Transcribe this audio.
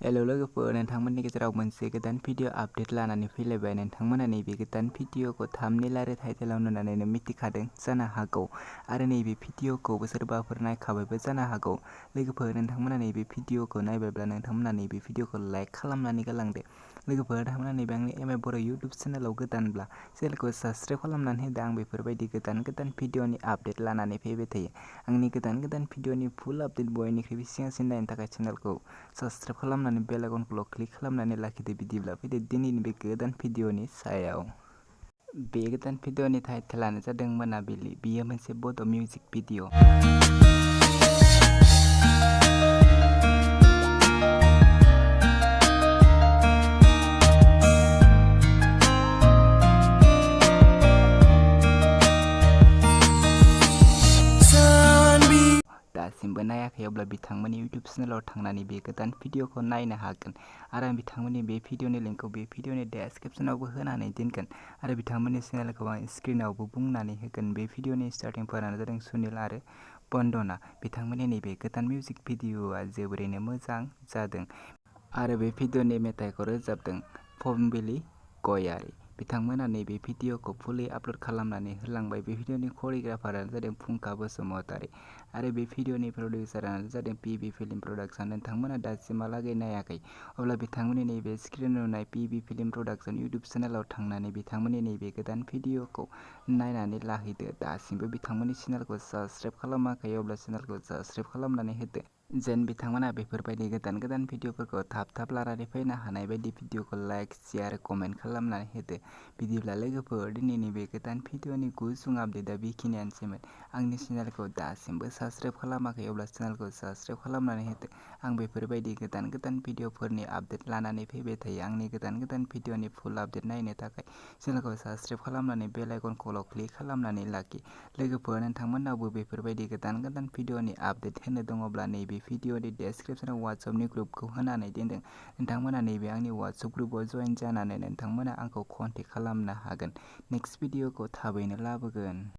Hello लोगोफोर, नोंथांमोननि गेजेराव मोनसे गोदान भिडिअ आपडेट लानानै फैलायबाय। नोंथांमोना नैबे गोदान भिडिअखौ थाम्बनेल आरो टाइटेलाव नुनानैनो मिथिखादों जानो हागौ आरो नैबे भिडिअखौबो सोरबाफोर नायखाबायबो जानो हागौ। लोगोफोर, नोंथांमोना नैबे भिडिअखौ नायबायब्ला नोंथांमोना नैबे भिडिअखौ लाइक खालामनानै गालांदो। लोगोफोर, नोंथांमोना नैबे आंनि बर' इउटुब चेनेलाव गोदानब्ला चेनेलखौ साबस्क्राइब खालामनानै होदो। आं बेफोरबायदि गोदान भिडिअनि आपडेट लानानै फैबाय थायो। आंनि गोदान भिडिअनि फुल आपडेट बयनिख्रुइबो सिगांसिन नायनो थाखाय चेनेलखौ साबस्क्राइब खालामनानै बेल आइकनखौ क्लिक खालामनानै लाखिदो। बिदिब्ला फैदो दिनैनि बे गोदान भिडिअनि सायाव। बे गोदान भिडिअनि टाइटेलानो जादों मोनाबिलि। बियो मोनसे बड' मिउजिक भिडिअ। दासिमबो नायाखै अब्ला बिथांमोननि इउटुब चेनेलाव थांनानै बे गोदान भिडिअखौ नायनो हागोन आरो आं बिथांमोननि बे भिडिअनि लिंकखौ बे भिडिअनि डेस्क्रिप्शनावबो होनानै दोनगोन आरो बिथांमोननि चेनेलखौ आं स्क्रिनावबो बुंनानै होगोन। बे भिडिअनि स्टार्टिंफोरानो जादों सुनिल आरो बन्दना। बिथांमोननि नैबे गोदान मिउजिक भिडिअआ जोबोरैनो मोजां जादों आरो बे भिडिअनि मेथाइखौ रोजाबदों मwnabili गयारि। बिथांमोना नैबे भिडिअखौ फुलै आपल'ड खालामनानै होलांबाय। बे भिडिअनि करिय'ग्राफारानो जादों फुंखा बसुमतारी आरो बे भिडिअनि प्रडिउसारानो जादों फिल्म प्रडाक्शन। नोंथांमोना दासिमहालागै नायाखै अब्ला बिथांमोननि नैबे स्क्रिनाव नुनाय फिल्म प्रडाक्शन इउटुब चेनेलाव थांनानै बिथांमोननि नैबे गोदान भिडिअखौ नायनानै लाहैदो। दासिमबो बिथांमोननि चेनेलखौ साबस्क्राइब खालामाखै अब्ला चेनेलखौ साबस्क्राइब खालामनानै होदो, जेन बिथांमोना बेफोरबायदि गोदान भिडिअफोरखौ थाब लानानै फैनो हानाय बायदि भिडिअखौ लाइक, शेयार, कमेन्ट खालामनानै होदो। बिदिब्ला लोगोफोर, दिनैनि बे गोदान भिडिअनि गुसुं आपडेटआ बेखिनियानोसैमोन। आंनि चेनेलखौ दासिमबो साबस्क्राइब खालामाखै अब्ला चेनेलखौ साबस्क्राइब खालामनानै होदो। आं बेफोरबायदि गोदान भिडिअफोरनि आपडेट लानानै फैबाय थायो। आंनि गोदान भिडिअनि फुल आपडेट नायनो थाखाय चेनेलखौ साबस्क्राइब खालामनानै बेल आइकनखौ क्लिक खालामनानै लाखि। लोगोफोर, नोंथांमोननावबो बेफोरबायदि गोदान भिडिअनि आपडेट होनो दङब्ला नैबे भिडिअनि डेस्क्रिप्शनाव वाट्सएपनि ग्रुपखौ होनानै दोनदों। नोंथांमोना नैबे आंनि वाट्सएप ग्रुपआव जइन जानानै नोंथांमोना आंखौ कन्टेक्ट खालामनो हागोन। नेक्स्ट भिडिअखौ थाबैनो लाबोगोन।